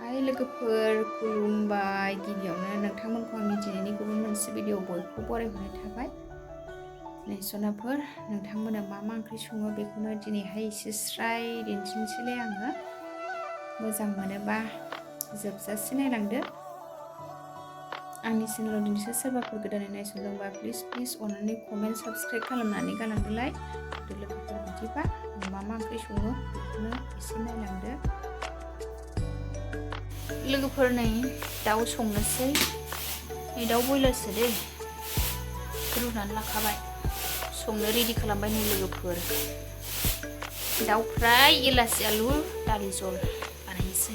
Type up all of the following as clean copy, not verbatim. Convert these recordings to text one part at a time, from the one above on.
हाय लोगोफोर खुलुमबाय गिबियावनो नोंथांमोनखौ आंनि दिनैनि गुबुन मोनसे भिडिअ बयखौ बरायहरनाय थाबाय। नै सनाफोर नोंथांमोना मा ओंख्रि सङो बेखौनो दिनैहाय एसे स्राय दिन्थिनोसैलाय आङो। मोजां मोनोबा जोबजासे नायलांदो। आंनि चेनेलाव दिनैसो सोरबाफोर गोदानै नायसनदोंबा प्लिज अननानै कमेन्ट साबस्क्राइब खालामनानै गालांदोलाय। लोगोफोर बिदिबा मा ओंख्रि सङो बेखौनो एसे नायलांदो। लोगोफोर नै दाउ संनोसै। नै दाउ बयलारसो दै रुनानै लाखाबाय संनो रेडि खालामबाय नै लोगोफोर। दाउ फ्राय एलासि आलु दालि जल बानायनोसै।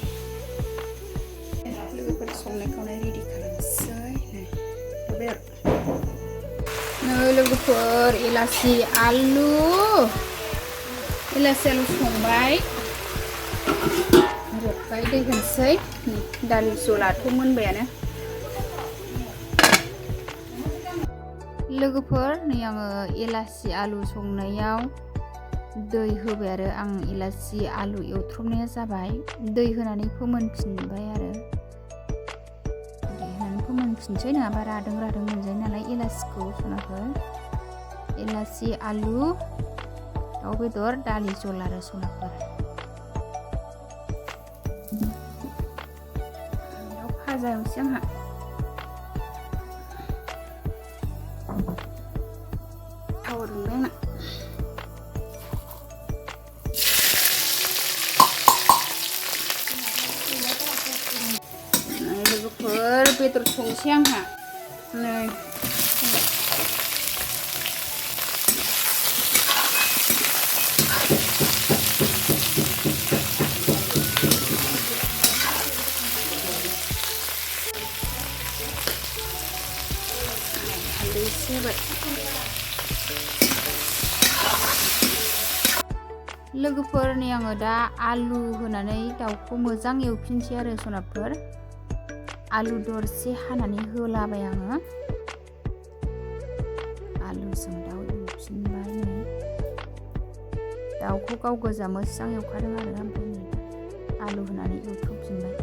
लोगोफोर संनाय खावनाय रेडि खालामनोसै। नै लोगोफोर एलासि आलु संबाय रबबाय दै होनोसै। दालि जलाथ' मोनबायानो। लोगोफोर नै आङो एलासि आलु संनायाव दै होबाय आरो आं एलासि आलु एवथ्रमनाया जाबाय। दै होनानै फोमोनफिनबाय आरो दै होनानै फोमोनफिनसै नङाबा रादों मोनजायो नालाय एलासिखौ सनाफोर। एलासि आलु दाउ बेदर दालि जल आरो सनाफोर। भाजा एवनोसै आंहा। थाव दुंबाय आंना। लोगोफोर बेदर संसै आंहा। नै लोगोफोर नै आङो दा आलु होनानै दाउखौ मोजां एवफिनसै आरो सनाफोर। आलु दरसे हानानै होलाबाय आङो। आलुजों दाउ एवफिनबाय नै। दाउखौ गाव गोजा मोजां एवखादों आरो ओमफ्राय नै आलु होनानै एवथ्रमफिनबाय।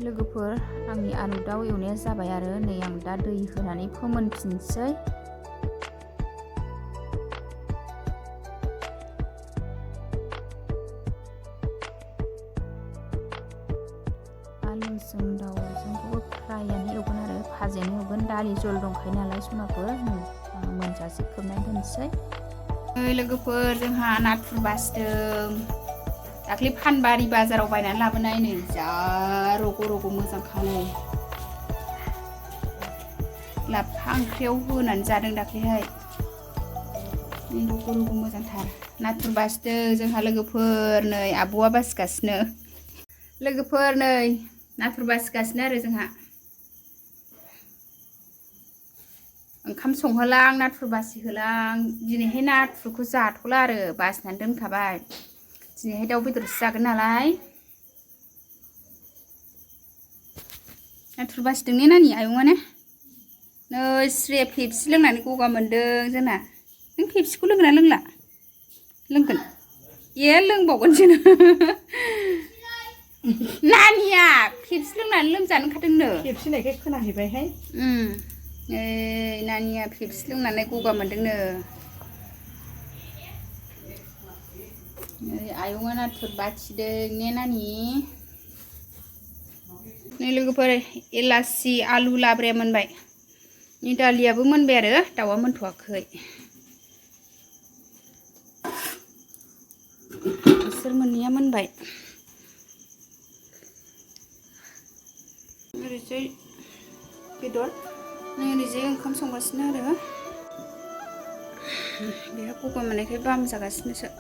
लोगोफोर आंनि आलु दाउ एवनाया जाबाय आरो नै आं दा दै होनानै फोमोनफिनसै। आलुजों दाउजोंखौबो फ्रायानो एवगोन आरो भाजायानो एवगोन। दालि जल दंखायो नालाय सनाफोर नै आं मोनजासे खोबनानै दोनसै। लोगोफोर जोंहा नाथुर बासदों। दाख्लै फानबारि बाजाराव बायनानै लाबोनाय नै जा रग' मोजांखा नै। लाफा ओंख्रियाव होनानै जादों दाख्लैहाय। रग' मोजांथार नाथुर बासदों जोंहा लोगोफोर। नै आब'आ बासिगासिनो। लोगोफोर नै नाथुर बासिगासिनो आरो जोंहा। ओंखाम संहोलां नाथुर बासिहोलां। दिनैहाय नाथुरखौ जाथ'ला आरो बासिनानै दोनखाबाय। दिनैहाय दाउ बेदरसो जागोन नालाय। नाथुर बासिदों ने नानि आयंआनो। नै स्रिया पेपसि लोंनानै गगा मोनदों जोंना। नों पेपसिखौ लोंगोन ना लोंला? लोंगोन? ए लोंबावगोनसो नो। नानिया पेपसि लोंनानै लोमजानो ओंखारदोंनो। पेपसि होननायखाय खोनाहैबायहाय। नानिया पेपसि लोंनानै गगा मोनदोंनो। आयंआ नाथुर बासिदों ने नानि। नै लोगोफोर एलासि आलु लाब्राया मोनबाय। नै दालियाबो मोनबाय आरो दाउआ मोनथ'वाखै। बिसोर मोननैया मोनबाय। ओरैजाय बेदर नै ओरैजाय ओंखाम संगासिनो आरो। बेहा गगा मोननायखाय बाम जागासिनोसो।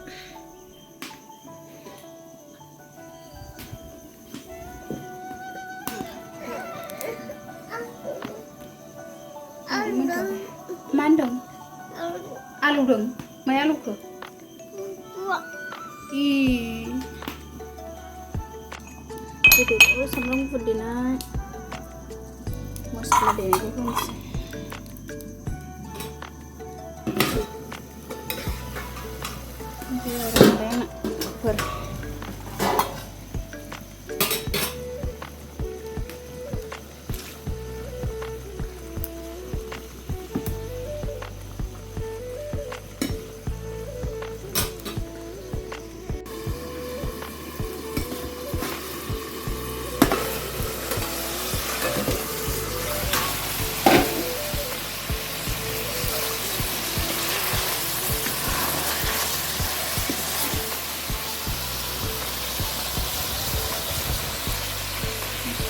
मा होनदों? आलौदों? माया आलौखो? बेदरखौ सामब्राम गुफुर देनाय मस्ला देनायखौ होनोसै। रानबाय आंना फोर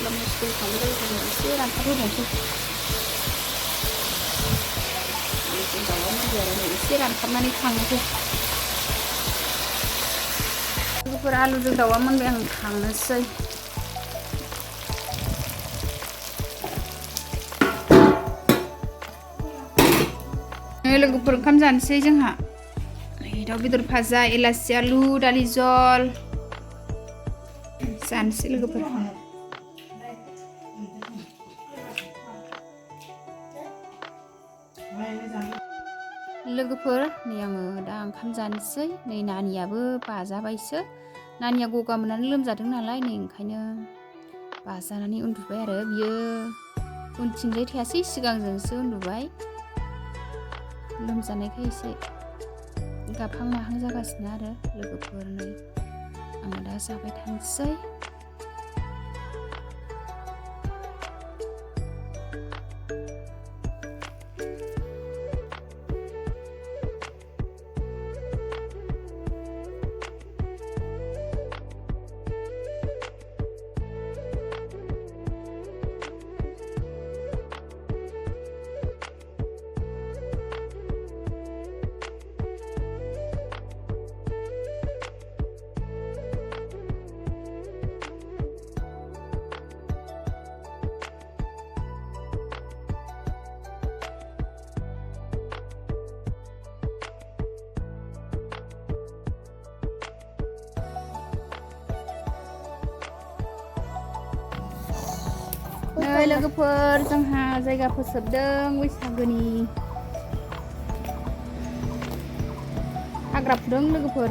meskipun kamu dari kondisi rantau mungkin mungkin kalau menjualnya isi rantau mana kang itu लोगोफोर आलुजों दाउआ मोनबाय आं खांनोसै लोगोफोर ओंखाम जानोसै जोंहा दाउ बेदर भाजा एलासि आलु दालि जल जानोसै लोगोफोर लोगोफोर नै आङो दा ओंखाम जानोसै नै नानियाबो बाजाबायसो नानिया गगा मोननानै लोमजादों नालाय नै ओंखायनो बाजानानै उन्दुबाय आरो बियो उनथिंजाय थायासै सिगांजोंसो उन्दुबाय लोमजानायखाय एसे गाबहां माहां जागासिनो आरो लोगोफोर नै आङो दा जाबाय थानोसै नै लोगोफोर जोंहा जायगा फोसाबदों बैसागोनि हाग्रा फुदों लोगोफोर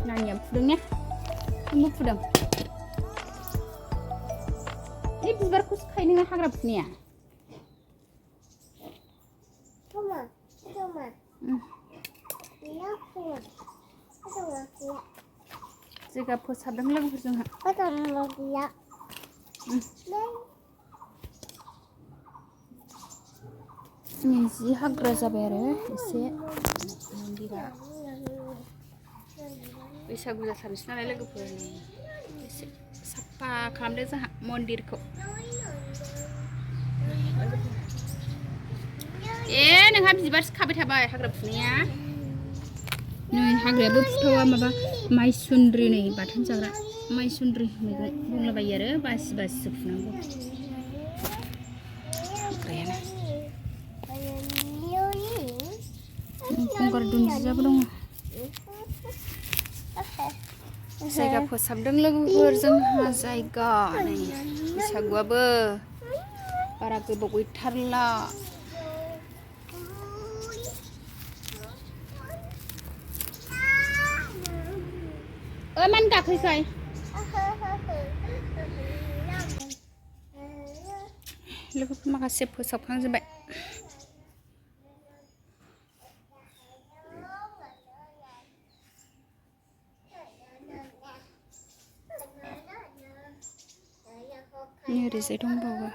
नानिया फुदों ने नोंबो फुदों बे बिबारखौसो खायो नोङो हाग्रा फुनाया जायगा फोसाबदों लोगोफोर जोंहा जि हाग्रा जाबाय आरो एसे मन्दिरा बैसागु जाथारनोसै नालाय लोगोफोर एसे साफा खालामदों जोंहा मन्दिरखौ नोंहा बिबारसो खाबाय थाबाय हाग्रा फुनाया नै हाग्रायाबो फुथावा माबा माइसुन्द्रि नै बाथोन जाग्रा माइसुन्द्रि मैगं बुंलाबायो आरो बासि बासिसो फुनांगौ हाग्रायानो गंगार दुन्दियाबो दङ जायगा फोसाबदों लोगोफोर जोंहा जायगा नै बैसागुआबो बारा गोबाव गैथारला मानो गाखोसै लोगोफोर माखासे फोसाबखांजोब्बाय ओरैजाय दंबावो